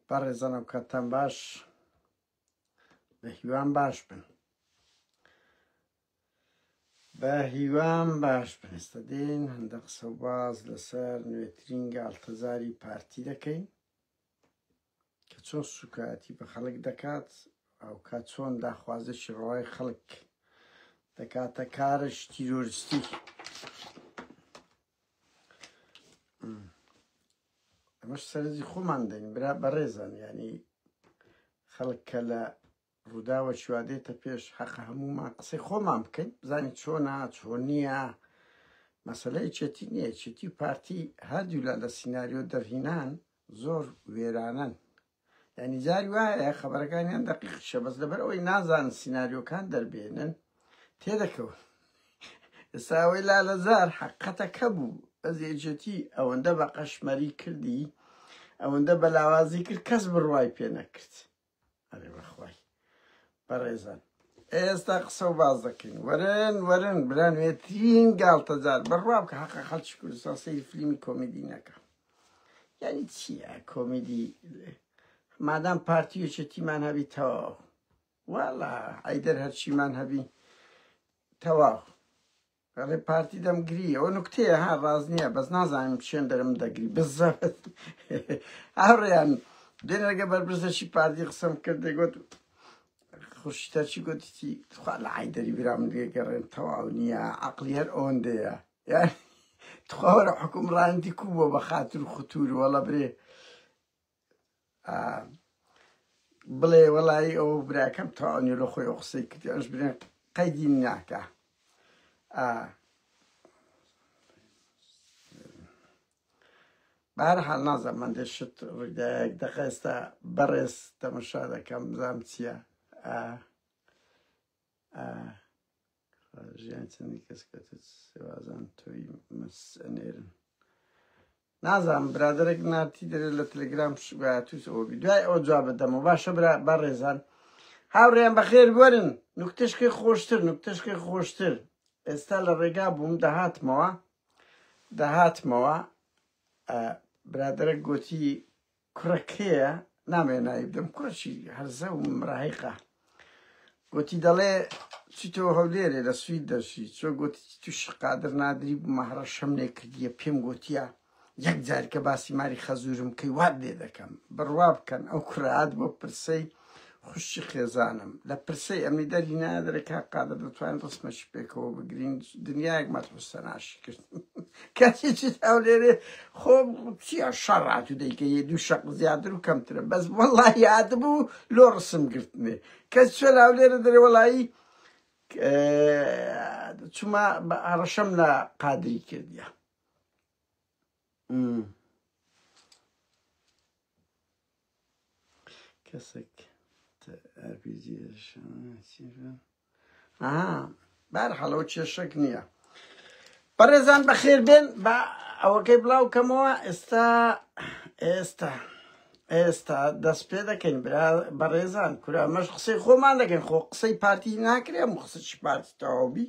بەڕێزان ئەوکاتتان باش بە هیوام باش بن بە هیوام باش بن ئێستا دێن هەندە قسە و باز لەسەر نوێترین گاڵتەجاری پارتی دەکەین کە چۆن سوکایەتی بە خەڵک دەکات ئەوکات چۆن داخوازێکی ڕەوای خەڵک دەکاتە کارش تیرۆریستی ئەمەش سەرنجی خۆمان دەین برا بەڕێزان ینی خەڵک کە لە ڕووداوە چوا دێتە پێش حەقە هەمومان قسەی خۆمان بکەین بزانین چۆنا چۆن نییە مەسەلە یەکێتی نییە یەکێتی و پارتی هەردوولا لە سیناریۆ دەرهینان زۆر وێرانن یعنی جاری وایە خەبەرەکانیان دەقیقشە بەس لەبەر ئەوەی نازانن سیناریۆکان دەربێنن تێدەکەون ئێستا ئەوەی لالەزار حەقەتەکە بوو بەس یەکێتی ئەوەندە بە قەشمەری کردی ئەوەندە بە لاوازی کرد کەس بڕوای پێ نەکرد ئەرێ بەخوای بەڕێزان ئێستا قسە و باز دەکەین وەرن وەرن برا نوێترین گاڵتەجار بڕوا بکە حەقە خەڵکی کوردستان سەیری فلیمی کۆمیدی نەکە یعنی چییە کۆمیدی مادام پارتی یەکێتیمان هەبی تەواو واڵا ئەیدەر هەرچیمان هەبی تەواو ئەڵێ پارتی دەمگری ئەوە نوکتەیە ها ڕاست نییە بەس نازانم چێن دەرم دەگری بزەبت هاوڕێیان دێنەرگە بەرپرسەکی پارتی قسەم کرد دەگوت خوشتەچی گوتی تخوا لە عیدەری برام لێگەڕێن تەواو نییە عقلی هەر ئەوەندەیە یان تخواوەرە حکومڕانتی کو بۆ بە خاتر خوتور وەڵە برێ بڵێ وەڵایی ئەو براکەم تەواو لە خۆی ئەو قسەی کردی ئەش برێن قەیدی ناکە بەهەرحاڵ نازانم هەندێ شت ڕوویدایە دەقە ئێستا بەڕێز تەمەشا دەکەم بزانم چییە ژیان چەندی کەس کەتت سێوازان تۆی مس ئەنێرن نازانم برادەرێک نارتی دەرێ لە تەلەگرام شوایەتوس ئەوە بی دوای ئەوە جواب بدەمەوە باشە برا بەڕێزان هاوڕێیان بەخێر وەرن نوکتەشکەی خۆشتر نوکتەشکەی خۆشتر ئێستا لە ڕێگا بووم دەهاتمەوە دەهاتمەوە برادەرێک گوتی کوڕە کێیە نامەوێ ناوی بدەم کوڕەکی هەرزە و مراهیقە گوتی دەڵێ چیتۆ هەولێرێ لە سوید دەژی چۆ گوتی توش قادر نادری بوومە هەڕەشەم لێ کردیە پێم گوتیە یەک جار کە باسی ماری خەزورم کەی وات لێ دەکەم بڕوا بکەن ئەو کوڕات بۆ پرسەی خوشکی خێزانم لە پرسەی ئەمنی دەری نادرێ کاک قادر دەتوانین ڕسمەکی پێکەوە بگرین دنیایەک مەدح و سەناشی کرد کەسی چیت هەولێرێ خۆ چیە شەڕات و دەیکە یە دوو شەق زیاتر و کەمترە بەس وەڵڵاهی هاتبوو لۆ ڕسم گرتنێ کەس چۆ لە هەولێرە دەرێ وەڵایی چوومە بە هەڕەشەم لە قادری کردیە کەسێک بارحاڵەوە کێشەک نییە بەڕێزان بەخێر بێن بە ئەوەکەی بڵاو کەمەوە ئێستا ئێستا ئێستا دەست پێ دەکەین برا بەڕێزان کورە ئەمەش قسەی خۆمان دەکەین خۆ قسەی پارتی ناکرێ ئەم قسەی پارتی تەواو بی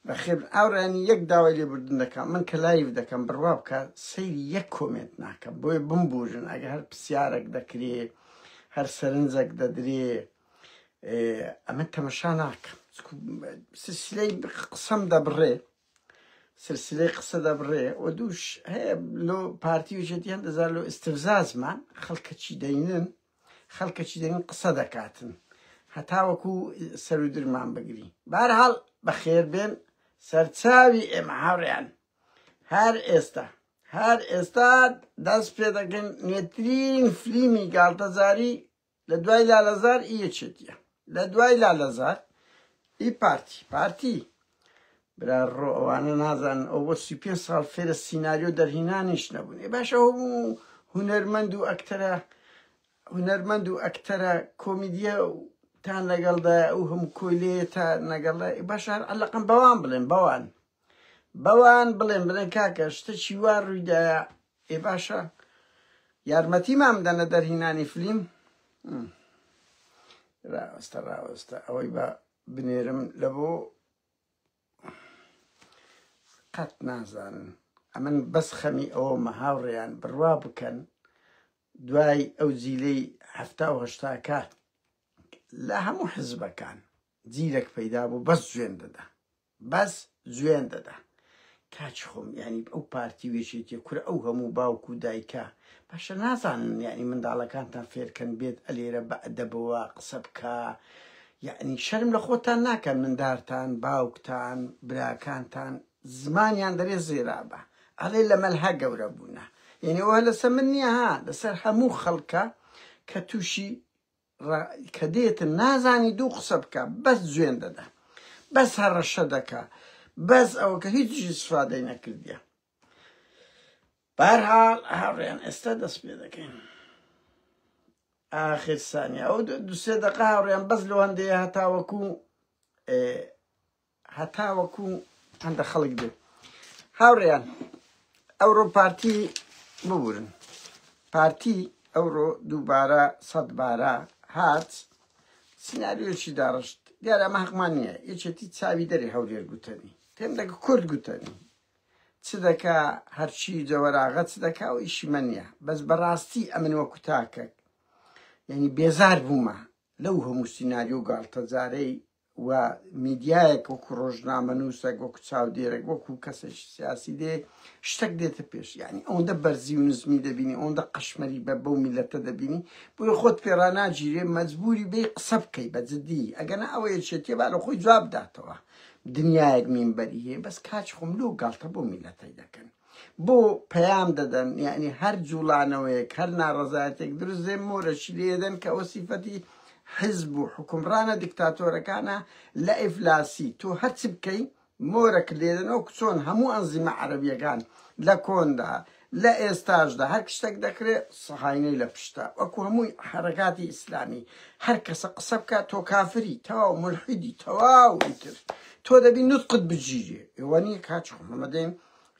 بەخێر ئاوڕانی یەک داوای لێبوردن دەکەم من کە live دەکەم بڕوا بکە سەیری یەک comment ناکەم بۆیە بمبورن ئەگەر هەر پرسیارێک دەکرێ هەر سەرنجێک دەدرێ ئەمە تەمەشا ناکەم سلسلەی قسەم دەبڕێ سلسلەی قسە دەبڕێ و دووش هەیە لۆ پارتی و یەکێتی هەندە زار لۆ ئیستفزازمان خەڵکەکی دەینن خەڵکەکی دەین قسە دەکاتن هەتاوەکو سەرودرمان بگری بارحاڵ بەخێر بێن سەرچاوی ئێمە هاوڕێیان هەر ئێستا هەر ئێستا دەست پێ دەکەین نوێترین فلیمی گاڵتەجاری لە دوای لالەزار ئی یەکێتیە لە دوای لالەزار ئی پارتی پارتی برا ڕۆ ئەوانە نازانن ئەو بۆ 35 ساڵ فێرە سیناریۆ دەرهینانیش نەبوون ئێ باشە ئەو بوو هونەرمەند و ئەکتەرە هونەرمەند و ئەکتەرە کۆمیدیە تان لەگەڵدا ئەو هەموو کۆیلەیە تا نەگەڵدا باشە هەر عەلەقەم بەوان بڵێن بەوان بەوان بڵێن بڵێن کاکە شتەکی وا ڕوویدایە ئێ باشە یارمەتیمان بدەن لە دەرهینانی فلیم ڕاوەستە ڕاوەستە ئەوەی بە بنێرم لە بۆ قەت نازانن ئەمن بەس خەمی ئەوەمە هاوڕێیان بڕوا بکەن. دوای ئەو جیلەی 70 و هەشتاکە لە هەموو حزبەکان جیلێک پەیدا بوو بەس جوێن دەدا، بەس جوێن دەدا. کاکی خۆم یعنی ئەو پارتی و یەکێتیە کورە ئەو هەموو باوک و دایکە باشە نازانن یعنی منداڵەکانتان فێرکەن بێت ئەلێرە بە ئەدەبەوە قسە بکا، یعنی شەرم لە خۆتان ناکەن مندارتان باوکتان براکانتان زمانیان دەرێ زێرابە ئەڵێ لە مەلها گەورە بوونە، یعنی ئەوە لەسەر من نییە ها، لەسەر هەموو خەڵکە کە تووشی کە دێتن نازانی دوو قسە بکە، بەس جوێن دەدا، بەس هەڕەشە دەکا، بەس ئەوە کە هیچ ئیسفادەی نەکردیە. بەهەرحاڵ هاوڕێیان ئێستا دەست پێ دەکەین. ئاخر سانیە ئەو دوو سێ دەقە هاوڕێیان بەس لەو هەندەیە هەتاوەکو هەتاوەکو هەندە خەڵک دێت. هاوڕێیان ئەوڕۆ پارتی ببورن، پارتی ئەوڕۆ دووبارە سەد بارە هات سیناریۆکی داڕشت. دیارە ئەمە حەقمان نییە، یەکێتی چاوی دەرێ هەولێر گوتەنی، پێم دەکە کورد گوتەنی چ دەکا، هەرچی جەوەراغە چ دەکا و ئیشی من نییە. بەس بەڕاستی ئەمن وەکو تاکەک یعنی بێزار بوومە لەو هەموو سیناریۆ و گاڵتەجارەی و میدیایەک وەکو ڕۆژنامەنووسێک وەکو چاودێرێک وەکو کەسێکی سیاسی دێ شتێک دێتە پێش، یعنی ئەوەندە بەرزی و نزمی دەبینی، ئەوەندە قەشمەری بە بەو میلەتە دەبینی، بۆیە خۆت پێڕاناگیرێ مەجبوری بێ قسە بکەی بە جدی. ئەگەنا ئەوە یەکێتیە با لە خۆی جواب داتەوە، دنیایەک مینبەری هەیە، بەس کاچ خۆم لۆ گاڵتە بۆ میلەتەی دەکەن، بۆ پەیام دەدەن، یعنی هەر جوڵانەوەیەک هەر ناڕەزایەتێک دروست دێ مۆرەشی لێدەن کە ئەوە سیفەتی حزب و حکومڕانە دیکتاتۆرەکانە لە ئیفلاسی. تۆ هەرچی بکەی مۆرەک لێدەنەوە، چۆن هەموو ئەنزیمە عەرەبیەکان لە کۆندا لە ئێستاشدا هەر شتێک دەکرێت سەهاینەی لە پشتە، وەکو هەمووی حەرەکاتی ئیسلامی هەر کەسە قسە بکات تۆ کافری تەواو ملحیدی تەواو ئیتر تۆ دەبی نوتقت بگیرێ. ئێوە نییە کاچ خۆم ئەمە دێن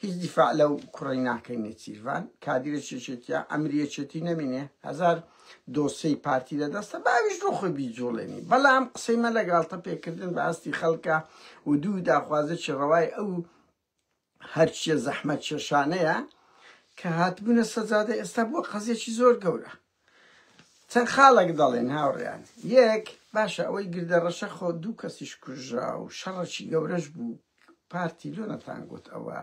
هیچ دیفاع لەو کوڕەی ناکەین نێچیرڤان کادیرە یەکێتیە ئەمری یەکێتی نەمینێ، هەزار دۆسیەی پارتی لە دەستە باویش ڕۆ خۆی بیجوڵێنی. بەڵام قسەی مە لە گاڵتە پێکردن بە هەستی خەڵکە و دوو داخوازێکی ڕەوای ئەو هەرچیە زەحمەت کێشانەیە کە هاتبوونە سەجادە ئێستا بووە قەزیەکی زۆر گەورە. چەند خاڵێک دەڵێن هاوڕێیان. یەک، باشە ئەوەی گردە ڕەشە خۆ دوو کەسیش کوژرا و شەڕەکی گەورەش بوو، پارتی لۆ نەتان گوت ئەوە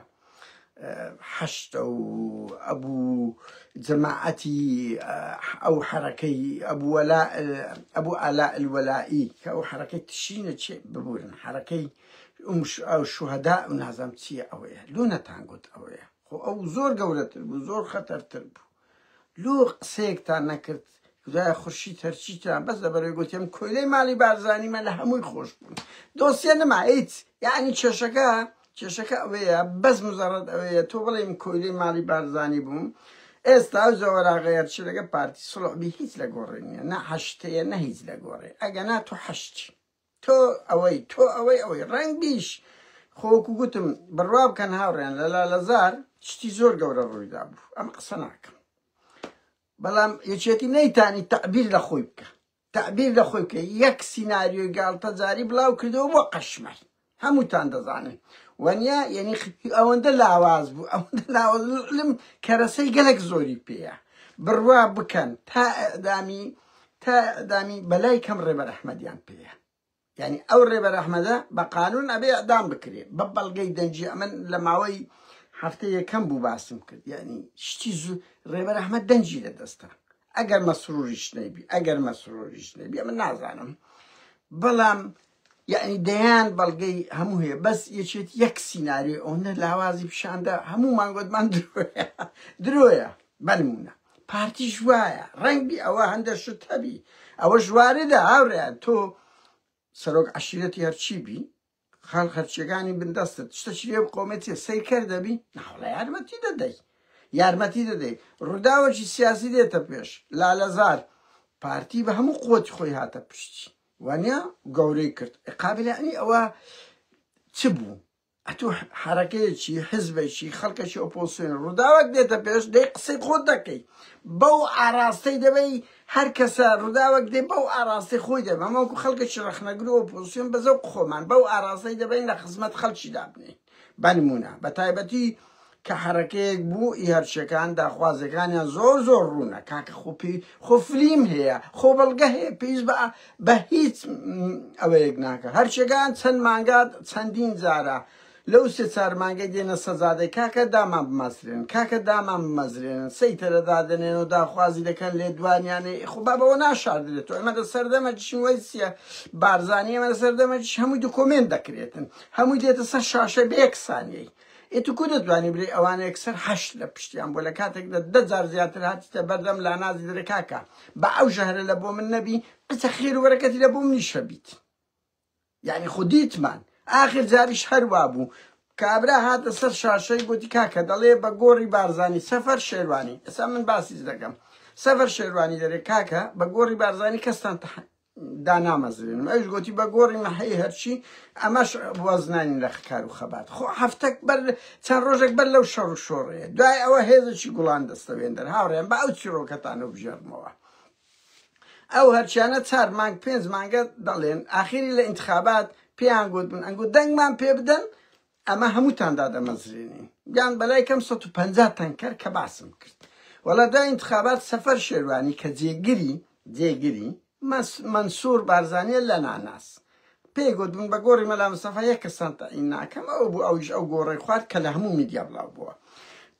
حەشتە و ئەبوو جەماعەتی ئەو حەرەکەی ئەبوو ئالا الوەلائی کە ئەو حەرەکەی تشینە چێ ببورن حەرەکەی ئەو شوهەدا و نازام چییە ئەوەیە، لۆ نەتان گوت ئەوەیە؟ خۆ ئەو زۆر گەورەتر بوو، زۆر خەتەرتر بوو. لۆ قسەیەکتان نەکرد؟ خدایە خورشید هەرچیتان بەس لەبەرەوەی گوتیم کۆیلەی ماڵی بارزانیمە لە هەمووی خۆش بوون، دۆسیە نەما هیچ. یعنی کێشەکە ئەوەیە بەس مزەڕەت ئەوەیە تۆ بڵێم کۆیلەی ماڵی بارزانی بووم، ئێستا ئەو زەوەراغەیە هەرچی لەگە پارتی سڵح بی هیچ لە گۆڕێ نییە، نە حەشتەیە نە هیچ لە گۆڕێ. ئەگەنا تۆ حەشتی، تۆ ئەوەی، تۆ ئەوەی، ئەوەی ڕەنگ بیش. خۆکو گوتم بڕوا بکەن هاوڕێیان لە لالەزار شتی زۆر گەورە ڕوویدا بوو، ئەم قسە ناکەم، بەڵام یەکێتی نەیتانی تەعبیر لە خۆی بکە، تەعبیر لە خۆی بکە. یەک سیناریۆی گاڵتە جاری بڵاو کردەوە بۆ قەشمەر، هەمووتان دەزانن وەنیە، یعنی ئەوەندە لاواز بوو، ئەوەندە لاواز لم کەرەسەی گەلک زۆری پێیە. بڕوا بکەن تا ئەدامی، تا ئەدامی بەلای کەم ڕێبەر ئەحمەدیان پێیە. یعنی ئەو ڕێبەر ئەحمەدە بە قانون ئەبێ ئەدام بکرێ بە بەڵگەی دەنگی. ئەمن لە ماوەی هەفتە یەکەم بوو باسم کرد، یعنی شتی زوو ڕێبەر ئەحمەد دەنگی لە دەستە. ئەگەر مەسروریش نەیبی، ئەگەر مەسروریش نەیبی ئەمن نازانم، بەڵام یعنی دەیان بەڵگەی هەموو هەیە. بەس یەکێت یەک سیناریۆ ئەوەندە لاوازی پیشاندا هەموومان گوتمان درۆیە، درۆیە. بەنمونە پارتیش وایە، ڕەنگبی ئەوە هەندە شت هەبی، ئەوە ژواردە هاوڕێیان. تۆ سەرۆک عەشیرەتی هەرچی بی، خەڵ خەرچیەکانی بندەستت، شتەکی لێ بقۆمێت چیە سەیرکەر دەبی؟ ناوەڵا یارمەتی دەدەی، یارمەتی دەدەی. ڕووداوێکی سیاسی دێتە پێش، لالەزار پارتی بە هەموو قوتی خۆی هاتە پشتی، وانە گەورەی کرد. قابل یعنی ئەوە چ بوو؟ ئەتۆ حرەکەیەکی حزبێکی خەڵکێکی ئۆپۆزیسیۆن ڕووداوێک دێتە پێش دەی قسەی خۆت دەکەی بەو ئاراستەی دەبەی، هەر کەسە ڕووداوێک دێ بەو ئاراستەی خۆی دەبێ. ئەمە وەکو خەڵکێکی ڕەخنەگر و ئۆپۆزیسیۆن بە زەوق خۆمان بەو ئاراستەی دەبەین لە خزمەت خەڵکی دابنێین. بە نمونە بە تایبەتی کە حەرەکەیەک بوو ئی هەرچیەکان داخوازیەکانیان زۆر زۆر ڕوونە کاکە خۆ پێی خۆ فلیم هەیە خۆ بەڵگە هەیە پێویست بە بە هیچ ئەوەیەک ناکە هەرچیەکان چەند مانگات چەندین جارە لەو سێ چار مانگەی دێنە سەجادەی کاکە دامان بمەزرێن کاکە دامان بمەزرێنن سەیتەرە دادەنێن و داخوازی دەکەن لێدوانیانەی خۆ با بەوە ناشاردرێتەوە ئێمە لە سەردەمە چین وەیسیە بارزانی ئێمە لە سەردەمە هەمووی دکۆمێنت دەکرێتن هەمووی دێتە سەر شاشە بە یەک سانیەی ئێ تو کو دەتوانی بلێی ئەوانە یەکسەر حەشد لە پشتیان بووە لە کاتێکدا دە جار زیاتر هاتیتە بەردەم لانازی دەرێ کاکە با ئەو ژەهرە لە بۆ من نەبی بچە خێر و بەرەکەتی لە بۆ منیش هەبیت یعنی خۆ دیتمان ئاخر جاریش هەر وابوو کابرا هاتە سەر شاشەی گوتی کاکە دەڵێ بە گۆڕی بارزانی سەفەر شێروانی ئێستا من باسیش دەکەم سەفەر شێروانی دەرێ کاکە بە گۆڕی بارزانی کەستان دانامەزرێنم ئەویش گۆتی بە گۆڕی مەحەی هەرچی ئەمەش وازنانی لە کار و خەبات خۆ هەفتەک بەر چەند ڕۆژێک بەر لەو شەڕ و شۆڕەیە دوای ئەوە هێزێکی گوڵان دەستەوێندەر هاوڕێن بە ئەو چیرۆکەتانە بژێڕمەوە ئەو هەرچیانە چار مانگ پێنج مانگە دەڵێن ئاخیری لە ئینتخابات پێیان گوتبوون ئەنگۆ دەنگمان پێ بدەن ئەمە هەمووتان دادەمەزرێنین یان بەلای کەم 150 تەنکەر کە باسم کرد وەڵا دوای ئینتخابات سەفەر شێروانی کە جێگری جێگری مەنسوور بارزانیە لە ناناس پێی گوت من بە گۆڕی مەلا مستەفا یەک کەستان تەعین ناکەم ئەو بوو ئەویش ئەو گۆڕەی خوارد کە لە هەموو میدیا بڵاو بووە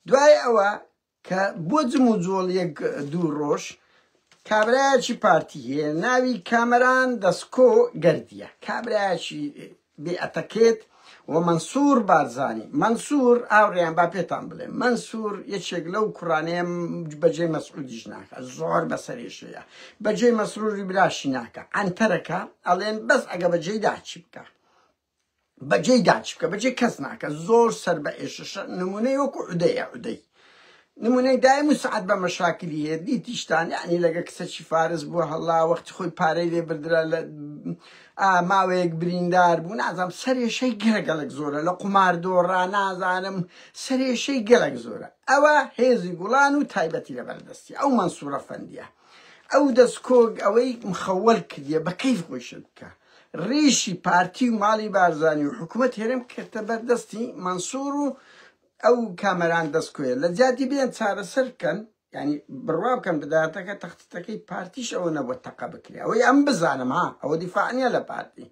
دوای ئەوە کە بۆ جموجۆڵ یەک دوو ڕۆژ کابرایەکی پارتی هەیە ناوی کامەران دەسکۆ گەردیە کابرایەکی بێ ئەتەکێت و مەنسوور بارزانی مەنسوور هاوڕێیان با پێتان بڵێم مەنسوور یەکێک لەو کوڕانەیە بەجێ مەسعودیش ناکە زۆر بەسەرێشەیە بەجێ مەسروری براشی ناکە عەنتەرەکە ئەڵێن بەس ئەگە بەجێی داچی بکە بەجێی داچ بکە بەجێ کەس ناکە زۆر سەر بە ئێشەشە نمونەی وەکو عودەیە عودەی نمونەی دایم و سعات بە مەشاکلی هەیە دیتیشتان یعنی لەگە کچەکی فارس بووە هەڵا وەختی خۆی پارەی لێ بردرا لە ماوەیەک بریندار بوو نازانم سەرێشەی گەلە گەلک زۆرە لە قومار دۆڕا نازانم سەرێشەی گەلک زۆرە ئەوە هێزی گوڵان و تایبەتی لەبەردەستی ئەو مەنسوورە فەندیە ئەو دەستکۆک ئەوەی مخەوەل کردیە بە کەیف خۆی شت بکە ڕیشی پارتی و ماڵی بارزانی و حکومەت هەرێم کردە بەر دەستی مەنسوور و ئەو کامەران دەستکۆیە لە جیاتی بێن چارەسەر بکەن یعنی بڕوا بکەن بداتەکە تەختەکەی پارتیش ئەوە نەبووە تەقە بکرێ ئەوەی ئەم بزانم ها ئەوە دیفاع نییە لە پارتی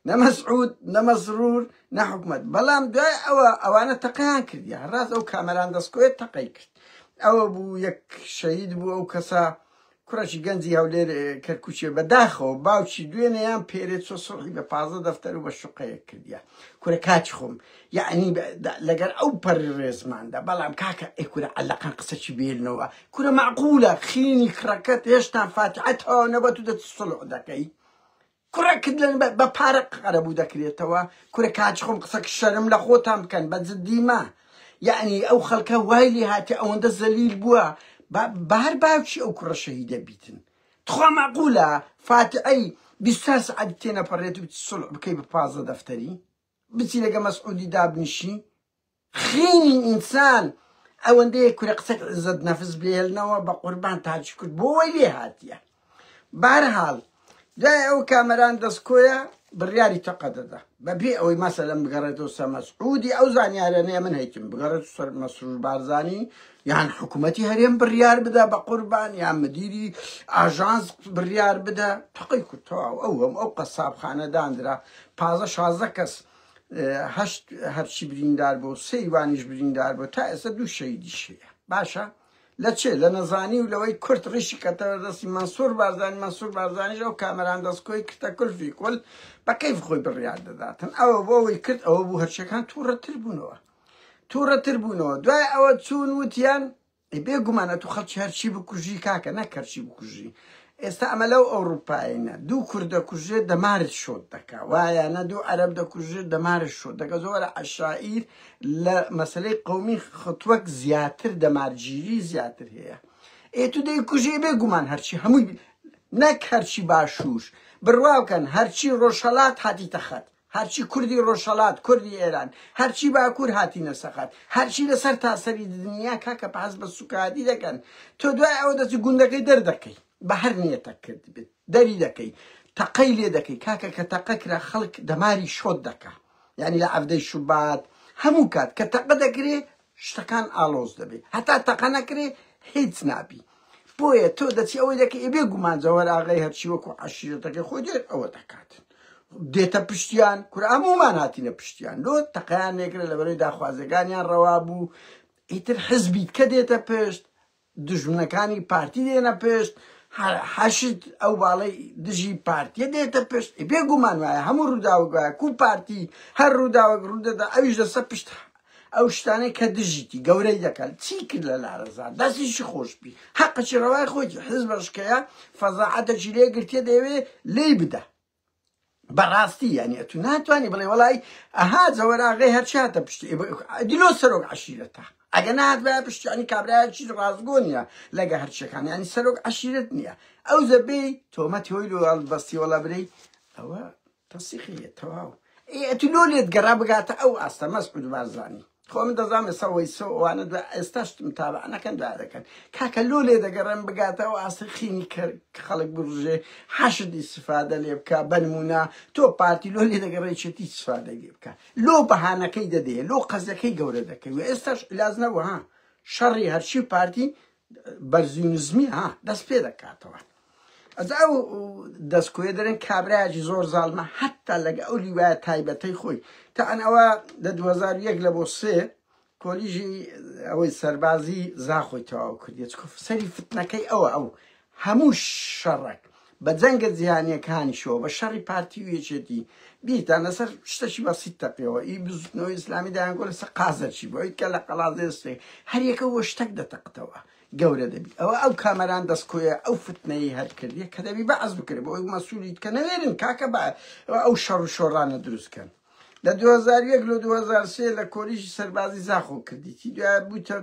نە مەسعود نە مەسرور نە حکومەت بەڵام دوای ئەوە ئەوانە تەقەیان کردیە ڕاست ئەو کامەران دەستکۆیە تەقەی کرد ئەوە بوو یەک شەهید بوو ئەو کەسە کوڕێکی گەنجی هەولێر کەرکوکێ بە داخەوە باوکی دوێنێ یان پێرێ چۆ سوڵحی بە 15 دەفتەر و بە شوقەیەک کردیە کورە کاکی خۆم یعنی لەگەر ئەو پەڕی ڕێزماندا بەڵام کاکە ئەی کورە عەلەقەن قسەکی بێلنەوە کورە مەعقولە خینی کڕەکەت هێشتا فاتحە تەواو نەبووە تو دەچی سوڵح دەکەی کوڕەکت لە بە پارە قەرەبوو دەکرێتەوە کورە کاچ خۆم قسەک شەرم لە خۆتان بکەن بە جدی ما یعنی ئەو خەڵکە وای لێ هاتێ ئەوەندە زەلیل بووە بە هەر باوکی ئەو کوڕە شەهیدە بیتن تخوا مەعقولە فاتعەی 24 سەعات تێنەپەڕێت و سڵح بکەی بە 15 دەفتەری بچی لەگە مەسعودی دابنیشی خینی ئینسان ئەوەندەیە کورە قسەک عزت نەفس بێلنەوە بە قوربان تاجی کورد بۆ وەی لێ هاتیە بارحاڵ دوای ئەو کامەران دەستکۆیە بڕیاری تەقە دەدا بەبێ ئەوەی مەسەلەن بگەڕێتەوە سەر مەسعودی ئەو زانیارانەیە من هەیتم بگەڕێت سەر مەسرور بارزانی یان حکوومەتی هەرێم بڕیار بدا بە قوربان یان مدیری ئاژانس بڕیار بدا تەقەی کرد تەواو ئەو هەم ئەو قەسابخانە داندرا پازە شازدە کەس هەشت هەرچی بریندار بوو سێی وانیش بریندار بوو تا ئێستا دوو شەهیدیش هەیە باشە لە چێ لە نەزانی و لەوەی کورد ڕیشی کەتەوە دەستی مەنسوور بارزانی مەنسوور بارزانیش ئەو کامەران دەستکۆی کردە کولفی کول بە کەیف خۆی بڕیار دەداتن ئەوە بۆ ئەوەی کرد ئەوە بوو هەرچیەکان تووڕەتر بوونەوە تووڕەتر بوونەوە دوای ئەوە چوون وتیان ئەی بێ گومان ئەتوو خەڵکی هەرچی بکوژی کاکە نەک هەرچی بکوژی ئێستا ئەمە لەو ئەوروپایینە دوو کورد دەکوژێ دەمارت شۆت دەکا وایە نە دوو عەرەب دەکوژێ دەمارت شۆت دەکا زۆرە عەشائیر لە مەسەلەی قەومی خطوەک زیاتر دەمارگیری زیاتر هەیە ئێ تو دەیکوژێ بێ گومان هەرچی هەمووی نەک هەرچی باشوور بڕوا بکەن هەرچی ڕۆژهەڵات هاتیتە خەت هەرچی کوردی ڕۆژهەڵات، کوردی ئێران، هەرچی باکوور هاتینە سەقەت، هەرچی لە سەر تاسەری دنیا کاکە پاس بە سوکایەتی دەکەن، تۆ دوای ئەوە دەچی گوندەکەی دەردەکەی بە هەر نیەتەک کردبێت دەری دەکەی تەقەی لێ دەکەی کاکە کە تەقە کرا خەڵک دەماری شۆت دەکا یانی لە عەڤدەی شوبات هەموو کات کە تەقە دەکرێ. شتەکان ئاڵۆز دەبێ هەتا تەقە نەکرێ هیچ نابی بۆیە تۆ دەچی ئەوەی دەکەی ئێ بێ گومان جەوهەر ئاغای هەرچی وەکو عەشیرەتەکەی خۆی دێت ئەوە دەکات دێتە پشتیان کورە هەموومان هاتینە پشتیان لۆ تەقەیان لێکرا لەبەرەی داخوازیەکانیان ڕەوا بوو ئیتر حزبی کە دێتە پشت دوژمنەکانی پارتی دێنە پشت حەشد ئەو باڵەی دژی پارتیە دێتە پشت بێ گومان وایە هەموو ڕووداوەک وایە کو پارتی هەر ڕووداوەک ڕوودەدا ئەویش لەسەر پشت ئەو شتانەی کە دژیتی گەورەی دەکەن چی کرد لە لارەزان دەستیشی خۆشبی حەقەکی ڕەوای خۆیتی حزبەشکەیە فەزاعەتەکی لێ گرتیە دەیەوێ لێی بدا بەڕاستی یعنی ئەتو ناتوانانی بڵێ وەڵی ئەها جەوەراغی هەرچی هاتە پشتی دیلۆ سەرۆک عشیرەتە ئەگە نات بە پشتیانی کابرایەکی ڕاستگۆ نییە لەگە هەرچەکان ینی سەرۆک عشیرەت نییە ئەو زەبێی تۆمەتی هۆی لۆ بەستی وەڵا برەی ئەوە تەسیقیە تەواو ئێ ئەتو لۆ لێت گەڕا بگاتە ئەو ئاستە مەسعود بارزانی خۆ من دەزانم ئێستا وەیسە و ئەوانە دوای ئێستاش متابعە نەکەن دوای دەکەن کاکە لۆ لێ دەگەڕێن بگاتە ئەو ئاستە خینی کە خەڵک بڕژێ حەشد ئیسفادە لێ بکە بەنمونە تۆ پارتی لۆ لێ دەگەڕێ چێتی ئیسفادە لێ بکە لۆ بەهانەکەی دەدەیە لۆ قەزەکەی گەورە دەکەی و ئێستاش علاج نەبوو ها شەڕی هەرچی پارتی بەرزی و نزمی ها دەست پێ دەکاتەوە ئەجا ئەو دەستکۆیە دەرێن کابرایەکی زۆر زاڵمە حتا لەگە ئەو لیوایە تایبەتەی خۆی تا ئەن ئەوە لە 2001 لە بۆ سێ کۆلیژی ئەوەی سەربازی زاخۆی تەواو کردیە چکە سەری فتنەکەی ئەوە ئەو هەموو شەڕەک بە جەنگە جیهانیەکانیشەوە بە شەڕی پارتی و یەکێتی بیرتان لەسەر شتەکی بەسیت تەقیەوە ئی بزوتنەوەی ئیسلامی دایانگۆ لەسەر قازەچی بۆ کە لە قەڵازێ هەریەکە وە شتەک دەتەقتەوە گەورە دەبی ئەوە ئەو کامەران دەستکۆیە ئەو فتنەی هەر کردیە کە دەبی بەعس بکرێ بۆ ئەوی مەسوولی کە نەوێرن کاکە بە ئەو شەڕ و شۆڕانە دروست کەن لە 2001 لە 2003 لە کۆلیژی سەربازی زاخۆ کردیتی دوای بوویتە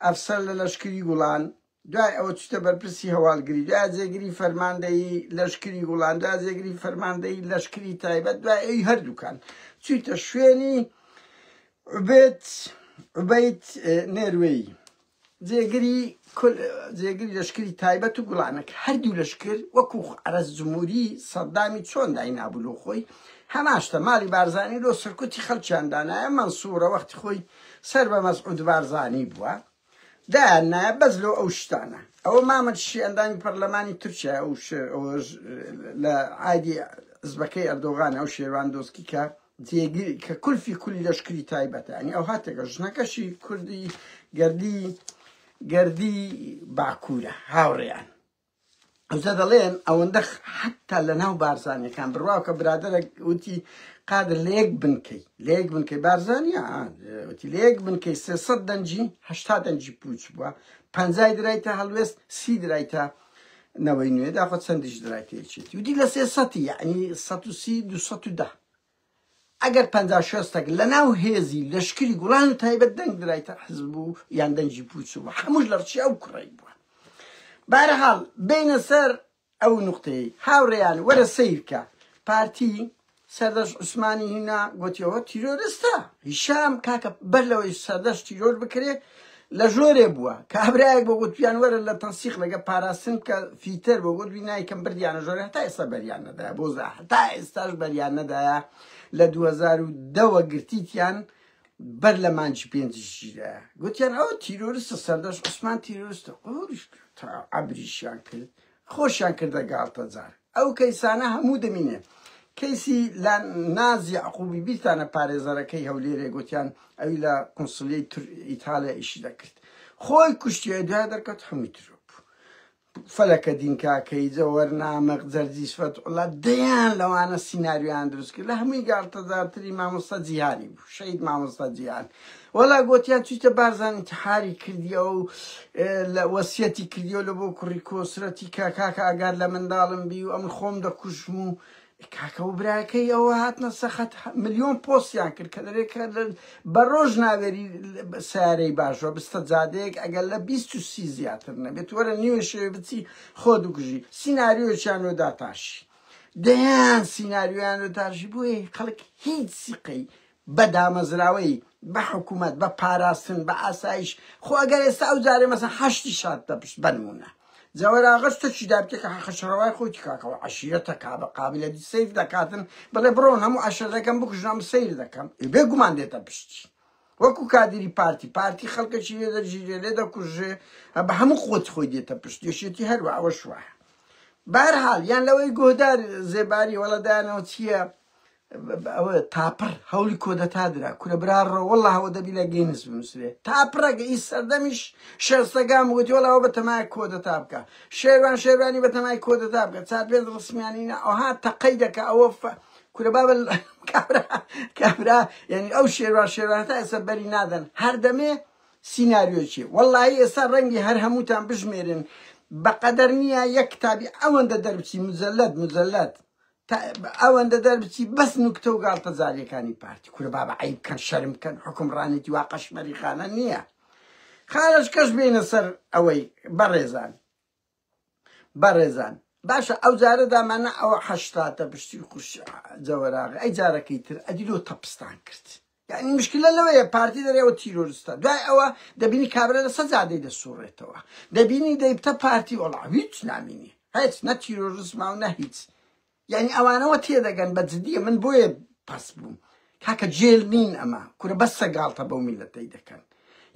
ئەفسەر لە لەشکری گوڵان دوای ئەوە چوتە بەرپرسی هەواڵگری دوای جێگری فەرماندەیی لەشکری گوڵان دوای جێگری فەرماندەیی لەشکری تایبەت دوای ئەوی هەردووکان چویتە شوێنی عوبێت عوبەید نێروێی جێگری جێگری لەشکری تایبەت و گوڵانەک هەردوو لەشکر وەکو عەرەز جمهوری سەدامی چۆن داینابوو لۆ خۆی هەماشتە ماڵی بارزانی لۆ سەرکوتی خەڵکیان دانایە مەنسوورە وەختی خۆی سەر بە مەسعود بارزانی بووە دایان نایە بەس لۆ ئەو شتانە ئەوە مامەد شی ئەندامی پەرلەمانی تورکیا ئەو لە عادی حزبەکەی ئەردۆغان ئەو شێروان دۆسکی کە جێگری کە کولفی کولی لەشکری تایبەتە ینی ئەو هاتێکە ژنەکەشی کوردی گردی گردی باکوورە هاوڕێیان ئەوجا دەڵێن ئەوەندە حتا لە ناو بارزانیەکان بڕواکە برادەرە وتی قادر لە یەک بنکەی لە یەک بنکەی بارزانیا وتی لە یەک بنکەی 300 دەنجی 80 دەنجی پوچ بووە پەنجای درایتە هەڵوێست سی درایتە نەوەی نوێ داخۆ چەندیش درایتە یەکێتی وتی لە 300 یعنی 130 210 ئەگەر 50 شێستەک لە ناو هێزی لەشکری گوڵان و تایبەت دەنگ درایتە حزب و یان دەنگی پوچ بوو هەمووش لە ڕچی ئەو کوڕەی بووە بارەحاڵ بینە سەر ئەو نوقتەیەی هاوڕێیان وەرە سەیرکە پارتی سەردەشت عوسمانی هینا گۆتیەوە تیرۆرستە هیشام کاکە بەر لەوەی سەردەشت تیرۆر بکرێ لە ژۆرێ بووە کابرایەک بۆ گوتیان وەرە لە تەنسیق لەگە پاراستن کە فیتەر بۆ گوت نایکەم بردیانە ژۆرێ هەتا ئێستا بەریان نەدایە بۆ زا هەتا ئێستاش بەریان نەدایە لە 2010ەوە گرتیتیان بەر لە مانگی پێنجیش گیرایە گوتیان ئەوە تیرۆرستە سەردەشت عوسمان تیرۆرستە قوریش تا عەبریشیان کرد خۆشیان کردە گاڵتەجار ئەو کەیسانە هەموو دەمینێ کەیسی لە ناز یعقوبی بیرتانە پارێزەرەکەی هەولێرێ گوتیان ئەوی لە قونسلیەی ئیتالیا ئیشی دەکرد خۆی کوشتیە دوای دەرکەوت هەمووی ترۆ بوو فەلەکەدین کاکەیی، جەوهەر نامق، جەرجیس فەتحوڵا، دەیان لەوانە سیناریۆیان دروست کرد، لە هەمووی گاڵتەجارتری مامۆستا جیهانی بوو، شەهید مامۆستا جیهان. وەڵا گۆتیان چوویتە بارزان ئینتحاری کردیەوە و لە وەسیەتی کردیەوە لە بۆ کوڕی کۆسرەتی کە کاکە ئاگات لە منداڵم بی و ئەمن خۆم دەکوژم و کاکە و براکەی ئەوە هاتنە سەخەت ملیۆن پۆستیان کرد کە دەرێ کە بە ڕۆژ ناوێری سیارەی باشوە بستە جادەیەک ئەگەر لە 20 زیاتر نەبێت وەرە نیوە شەوێ بچی خۆ دوکژی سیناریۆیان لۆ داتاشی دەیان سیناریۆیان لۆ تاشی بۆیە خەڵک هیچ سیقەی بە دامەزراوەی بە حکوومەت بە پاراستن بە ئاسایش خۆ ئەگەر ئێستا ئەو جارێ مەسەن حەشتی شاد دەپشت بەنمونە جەوەراغەش تەکی دابتێ کە حەقە شەڕەوای خۆیتی کاکەوە عەشیرەتە کابە قابلە دی سەیر دەکاتن بڵێ بڕۆن هەموو عەشرەکەم بکوژن ئەم سەیر دەکەم بێ گومان دێتە پشتی. وەکو کادیری پارتی، پارتی خەڵکەکی لێ دەگیرێ، لێ دەکوژرێ، بە هەموو قوت خۆی دێتە پشت، یەکێتی هەروا ئەوەش وایە. بەهەرحاڵ یان لەوەی گۆهدار زێباری وەڵا دایانەوە چییە ئەوە تاپڕ هەوڵی کۆدەتا درا کورە برا ڕۆ وەڵا هەوە دەبی لە گەینس بنووسرێ تاپڕەکە ئی سەردەمیش شێستەگام گوتی وەڵا ئەوە بەتەمای کۆدەتا بکە شێروان شێروانی بەتەمای کۆدەتا بکە چار پێنج ڕسمیانی نا ئەوها تەقەی دەکا ئەوە کورە بابە کابرا کابرا یعنی ئەو شێروان شێروان تا ئێستا بەری نادەن هەر دەمێ سیناریۆی وەڵی ئێستا ڕەنگی هەر هەمووتان بژمێرن بەقەدەر نییە یەک کتابی ئەوەندە دەربچی مجلد مجلد ئەوەندە دەربچی بەس نوکتە و گاڵتەجاریەکانی پارتی. کورە بابە عەیب کەن شەرم بکەن حوکمڕانێتی وا قەشمەری خانە نییە. خالەش کەش بێنە سەر ئەوەی بەڕێزان بەڕێزان باشە ئەو جارە دامانە ئەوە هەشتاتە پشتی خوش جەوەراغ ئەی جارەکەی تر ئەدی لۆ تەپستان کرد. یعنی مشکلە لەوەیە پارتی دەرێ ئەوە تیرۆرستە دوای ئەوە دەبینی کابرا لەسەر جادەی دەسوڕێتەوە دەبینی دەیبتە پارتی وەڵا هیچ نامینی هیچ نە تیرۆرزما و نە هیچ یعنی ئەوانەوە تێدەگەن بە جدیە من بۆیە پەس بووم کاکە جێل نین ئەمە کورە بەسە گاڵتە بەو میلەتەی دەکەن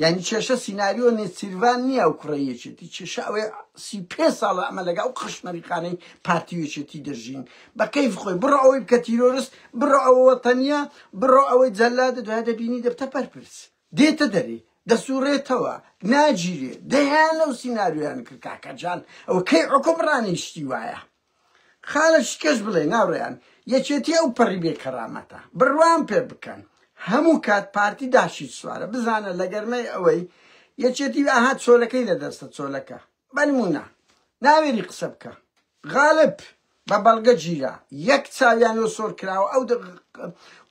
یعنی کێشە سیناریۆ نێچیرڤان نییە ئەو کوڕە یەکێتی کێشە ئەوەیە 35 ساڵە ئەمە لەگە ئەو قەشمەریخانەی پارتی و یەکێتی دەژین بە کەیف خۆی بڕۆ ئەوەی بکە تیرۆرست بڕۆ ئەوە وەتەنیە بڕۆ ئەوەی جەلادە دوای دەبینی دەبتە بەرپرس دێتە دەرێ دەسوڕێتەوە ناگیرێ دەیان لەو سیناریۆیان کرد کاکە جان ئەوە کەی حوکمڕانی شتی وایە خالە شکەش بڵێ ناوڕێیان یەکێتی ئەو پەڕی بێ کەرامەتە بڕوام پێ بکەن هەموو کات پارتی داشی سوارە بزانە لە گەرمەی ئەوەی یەکێتی ئاها چۆلەکەی لە دەستە چۆلەکە بەنمونە ناوێری قسە بکە غالب بە بەڵگە گیرا یەک چاویان لۆ سۆر کراوە ئەو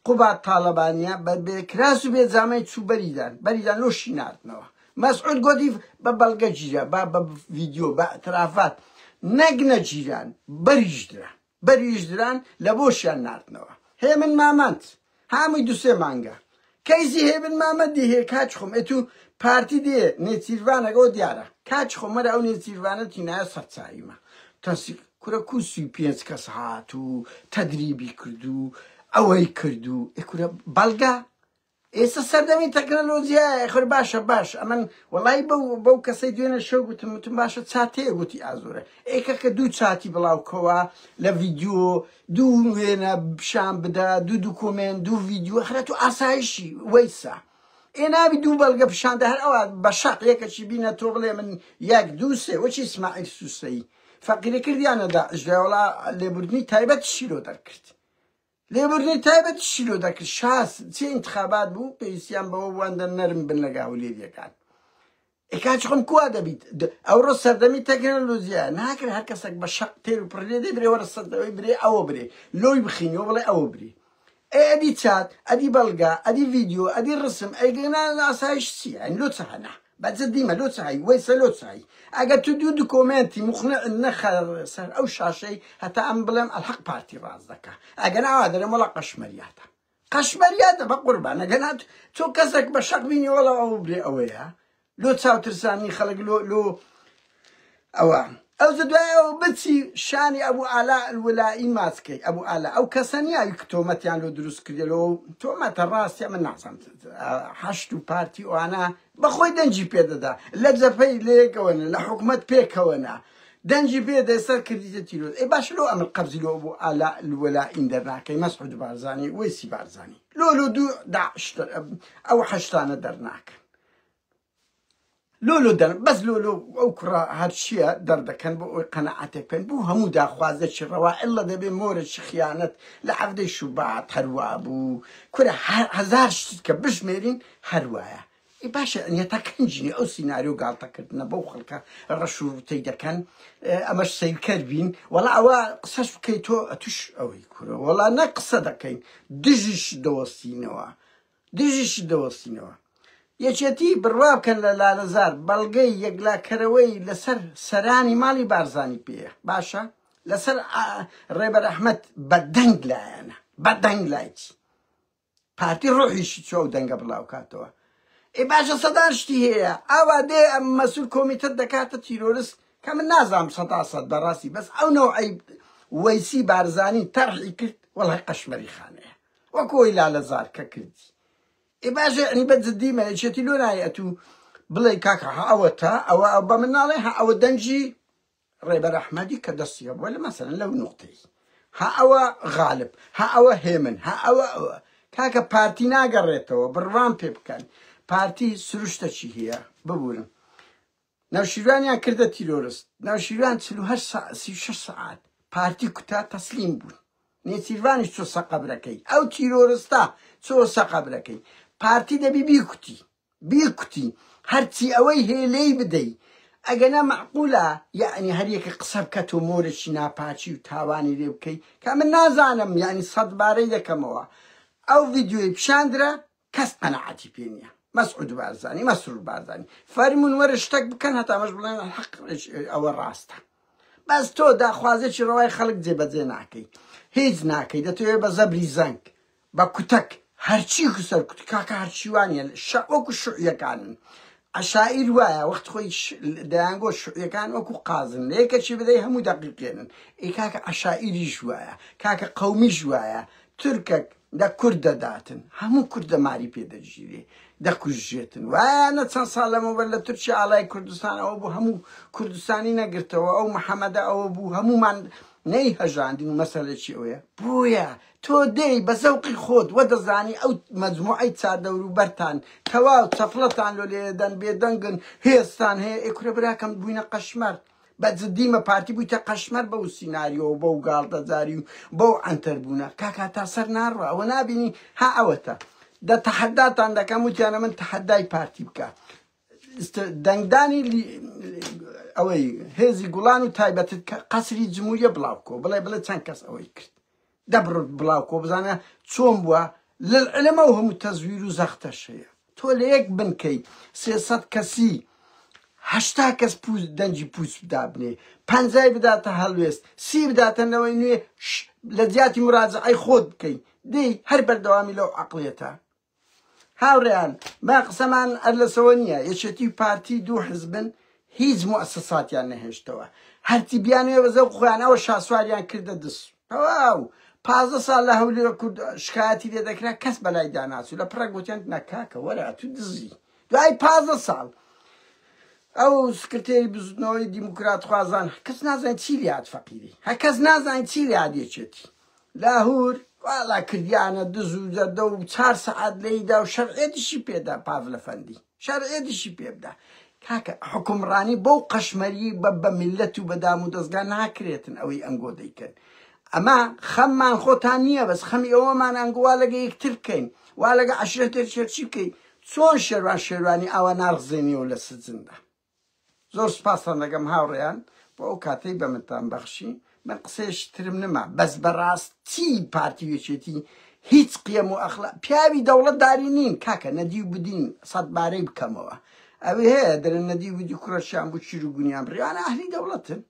قوباد تاڵەبانیە بە بێ کراس و بێ جامەی چوو بەریدان بەریدان لۆشی ناردنەوە مەسعود گۆتی بە بەڵگە گیرا با بە ڤیدیۆ بە ئەترافات نەک نەگیران بەریش دران بەریش دران لە بۆشیان ناردنەوە هێمن مامەند هامووی دوسێ مانگە کەیسی هێمن مامەندی هێ کاچ خۆم ئەتوو پارتی دێ نێچیرڤانەکەەوە دیارە کاچ خۆم مەرە ئەو نێچیرڤانە تینایە سەرچاویمە تەنسیق کورە کو 35 کەس هات و تەدریبی کرد و ئەوەی کرد و ئێ کورە بەڵگە ئێستا سەردەمی تەکنەلۆجیایە خور باشە باش ئەمن وەڵی بەو بەو کەسەی دوێنێ شەو گوتم وتم باشە چاتەیە گوتی ئازۆرە ئێکە کە دوو چاتی بڵاوکەوە لە ڤیدیۆ دوو وێنە پیشان بدە دوو دوکۆمێنت دوو ڤیدیۆ خرە تو ئاسایشی وەیسا ئێ نابی دوو بەڵگە پیشاندە هەر ئەوە بە شەق یەکەکی بینە تۆ بڵێ من یەک دوو سێ وەکی ئیسماعیل سوسەیی فەقیرە کردیانە داعش دوای وەڵا لێبوردنی تایبەت شیرۆ دەرکرد لێبوردنی تایبەت شیرۆ دەکرد شاس چی انتخابات بوو پێویستیان بەوە بووان دە نەرم بن لەگە هەولێریەکان ئێ کاچ خۆم کوا دەبیت ئەوڕۆ سەردەمی تەکنەلۆجیا ناکرێت هەر کەسێک بە شەق تێر و پڕ لێ دێ برێ وەرە سەردەوەی برێ ئەوە برێ لۆی بخینەوە بڵێ ئەوە برێ ئێ ئەدی چات ئەدی بەڵگە ئەدی ڤیدیۆ ئەدی ڕسم ئەی گەنا لە ئاسایش چییە ئەین لۆ چ هەنا بە جدیمە لۆ چ هەی وەیسە لۆ چ هەی ئەگەر تو دوو دکۆمێنتی مقنع نەخە سەر ئەو شاشەی هەتا ئەم بڵێم ئەلحەق پارتی ڕاست دەکا ئەگەر ئاوا دەرێم وەڵا قەشمەریاتە قەشمەریاتە بە قوربان ئەگەر نات تۆ کەسێک بە شەق بینی وەڵا ئەو برێ ئەوەیە لۆ چاوترسانی خەڵک لۆ لۆ ئەوە ئەو دوای ئەو بچی شانی ئەبوو ئالا الولائی ماسکەی ئەبوو ئالا ئەو کەسە نییە کە تۆمەتیان لۆ دروست کردێ لۆ تۆمەتە ڕاستە من نازانم حەشت و پارتی ئەوانە بەخۆی دەنگی پێدەدا لە جەپەی لەیەکەوەنە لە حکومەت پێکەوەنە دەنگی پێ دەسەر کردیتە تیرۆر ئێ باش لۆ ئەمر قەبزی لۆ ئەبوو ئالا الولائی دەرناکەی مەسعود بارزانی وەیسی بارزانی لۆ لۆ دوو داعش ئەو حەشتانە دەرناکەن لۆ لۆ دەر بەس لۆ لۆ ئەو کوڕە هەرچییە دەردەکەن بۆ ئەوی قەنەعەتێک بکەن بۆ هەموو داخوازێکی ڕەوا ئللە دەبێ مۆرێکی خیانەت لە عەڤدەی شوبات هەروا بوو کورە هەزار شت کە بژمێرین هەروایە ئێ باشە ئەنیەتا کەنجینی ئەو سیناریۆ گاڵتەکردنە بەو خەڵکە ڕەش و ڕووتەی دەکەن ئەمەش سەیرکەر بین وەڵا ئەوە قسەش بکەیت تۆ ئەتوش ئەوەی کورە وەڵا نە قسە دەکەین دژیش دەوەستینەوە دژیش دەوەستینەوە یەکێتی بڕوا بکەن لە لالەزار بەڵگەی یەکلاکەرەوەی لەسەر سەرانی ماڵی بارزانی پێیە باشە لەسەر ڕێبەر ئەحمەد بە دەنگ لایەنە بە دەنگ لایچی پارتی ڕۆحیشی چۆ ئەو دەنگە بڵاوکاتەوە ئێ باشە سەدان شتی هەیە ئاوا دێ ئەم مەسول کۆمیتە دەکاتە تیرۆرست کە من نازانم سەدا سەد بەڕاستی بەس ئەو نەوعەی وەیسی بارزانی تەرحی کرد وەڵای قەشمەری خانەیە وەکو ئەوی لالەزار کە کردی. ئێ باشە یەعنی بە جدی مە یەکێتی لۆ نایە ئەتوو بڵێ کاکە ها ئەوەتا ئەوە ئەو بە من ناڵێ ها ئەوە دەنگی ڕێبەر ئەحمەدی کە دەستی هەبووە لە مەسەلەن لەو نوقتەی ها ئەوە غالب ها ئەوە هێمن ها ئەوە ئەوە کاکە پارتی ناگەڕێتەوە بڕوام پێ بکەن پارتی سروشتە چی هەیە ببورن نەوشیروانیان کردە تیرۆرست نەوشیروان 48 ساعت 36 سەعات پارتی کوتا تەسلیم بوون نێچیرڤانیش چۆ سە قەبرەکەی ئەو تیرۆرستە چۆ سە قەبرەکەی پارتی دەبی بیکوتی بیکوتی هەرچی ئەوەی هەیە لێی بدەی ئەگەنا مەعقولە یەعنی هەر یەکە قسە بکە تۆ مۆرێکی ناپاکی و تاوانی لێ بکەی کە من نازانم یەعنی سەدبارەی دەکەمەوە ئەو ڤیدیۆی پیشاندرا کەس قەناعەتی پێ نییە مەسعود بارزانی مەسرور بارزانی فەرمونون وەرە شتێک بکەن هەتا مەش بڵێن حەق ئەوە ڕاستە بەس تۆ داخوازێکی ڕەوای خەڵک جێبەجێ ناکەی هیچ ناکەی دەتەوێت بە زەبری زەنگ بە کوتەک هەرچی سەرکوت کاکە هەرچی وانە وەکو شوعیەکانن عەشائیر وایە وەخت خۆی دەیانگۆ شوعیەکان وەکو قازن لە یەکەکی بدەی هەموو دەقیقێنن ئەی کاکە عەشائیریش وایە کاکە قەومیش وایە تورکەک دە کورد دەداتن هەموو کورد دەماری پێ دەگیرێ دەکوژێتن وایانە چەند ساڵ لەمەوبەر لە تورکیا ئاڵای کوردستان ئەوە بوو هەموو کوردستانی نەگرتەوە ئەو محەممەدە ئەوە بوو هەمومان نەی هەژاندین و مەسەلەکی ئەوەیە بۆیە تۆ دێی بە زەوقی خۆت وە دەزانی ئەو مەجموعەی چاردەورو بەرتان تەواو چەپڵەتان لۆ لێدەن بێدەنگن هێزتان هەیە ئێ کورە براکەم بووینە قەشمەر بە جدیمە پارتی بوویتە قەشمەر بەو سیناریۆ و بەو گاڵتەجاری و بەو عەنتەر بوونە کاکا تا سەر ناڕوا ئەوە نابینی ها ئەوەتە دە تەحەداتان دەکەم وتیانە من تەحەدای پارتی بکە دەنگدانی ئەوەی هێزی گوڵان و تایبەتت کە قەسری جمهوریە بڵاو کۆ بڵێ بڵێ چەند کەس ئەوەی کرد دەبڕت بڵاو کۆ بزانە چۆن بووە للعلم ئەو هەموو تەزویر و زەختەش هەیە تۆ لە یەک بنکەی 300 کەسی هەشتا کەس پوچ دەنگی پوچ دابنێ پەنجای بداتە هەڵوێست سی بداتە نەوەی نوێ لە جیاتی مراجعەی خۆت بکەی دەی هەر بەردەوامی لەو عەقڵیەتە هاوڕێیان با قسەمان هەر لەسەوە نییە یەکێتی و پارتی دوو حزبن هیچ موئەسەساتیان نەهێشتەوە هەرچی بیانوێ بە زەوق خۆیان ئەوە شاسواریان کردە دز تەواو 15 ساڵ لە هەولێر کورد شکایەتی لێ دەکرا کەس بەلای داناچوو لە پڕە گوتیان نەکاکە وەرە تو دزی دوای 15 ساڵ ئەو سکرتێری بزوتنەوەی دیموکراتخوازان کەس نازانێت چی لێهات فەقیری هە کەس نازانێت چی لێهات یەکێتی لاهور واڵا کردیانە دز و جەردە و چار سەعات لێیدا و شەرعێتیشی پێدا پاڤلە فەندی شەرعێتیشی پێ بدە کاکە حکومڕانی بەو قەشمەری بە بە میلەت و بە دام و دەستگا ناکرێتن ئەوەی ئەنگۆ دەیکەن ئەمە خەممان خۆتان نییە بەس خەمی ئەوەمان ئەنگۆ وا لەگە یەکتر بکەین وا لەگە عەشرەتێک شێرچی بکەین چۆن شێروان شێروانی ئاوا ناڕزێنیەوە لە سجندا؟ زۆر سوپاستان دەکەم هاوڕێیان بۆ ئەو کاتەی بە منتان بەخشی من قسەیەکی ترم نما بەس بەڕاستی پارتی و یەکێتی هیچ قیەم و ئەخلا پیاوی دەوڵەت داری نین کاکە نەدی و بدین سەدبارەی بکەمەوە ئەوێ هەیە دەرن نەدی و بدی کوڕەشیان بوو چیر و گونیان بڕیانە ئەهلی دەوڵەتن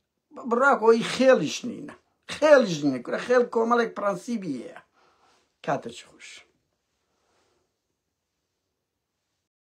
بڕاکۆی خێڵیش نینە خێڵیش نینە کورە خێڵ کۆمەڵێک پرەنسیبی هەیە کاتە چ خوش.